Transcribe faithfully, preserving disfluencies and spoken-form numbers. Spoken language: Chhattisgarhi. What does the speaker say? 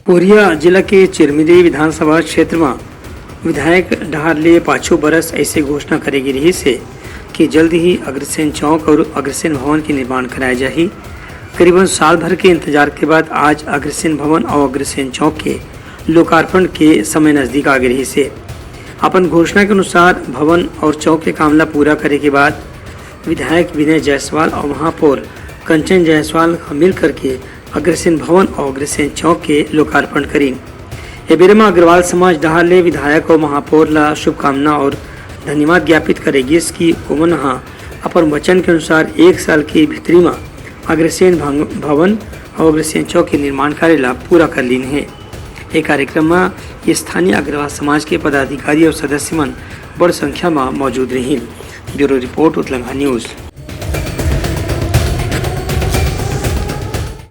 कोरिया जिला के चिरमिरी विधानसभा क्षेत्र म विधायक डहार ले पाछू बरस ऐसे घोषणा करे गे रिहिस हे कि जल्द ही अग्रसेन चौक और अग्रसेन भवन के निर्माण कराया जाही। करीबन साल भर के इंतजार के बाद आज अग्रसेन भवन और अग्रसेन चौक के लोकार्पण के समय नजदीक आ गे रिहिस हे। अपन घोषणा के अनुसार भवन और चौक के काम ला पूरा करे के बाद विधायक विनय जायसवाल और महापौर कंचन जायसवाल ह मिल करके अग्रसेन भवन और अग्रसेन चौक के लोकार्पण करीन। ए बेरा म अग्रवाल समाज डहार ले विधायक और महापौर ला शुभकामना और धन्यवाद ज्ञापित करे गिस कि ओमन ह अपन वचन के अनुसार एक साल के भीतरी म अग्रसेन भंग-, भवन और अग्रसेन चौक के निर्माण कार्य ला पूरा कर लीन हे। ए कार्यक्रम म स्थानीय अग्रवाल समाज के पदाधिकारी और सदस्य मन बड़ संख्या म मौजूद रहिन। Bureau report, Utlangha news.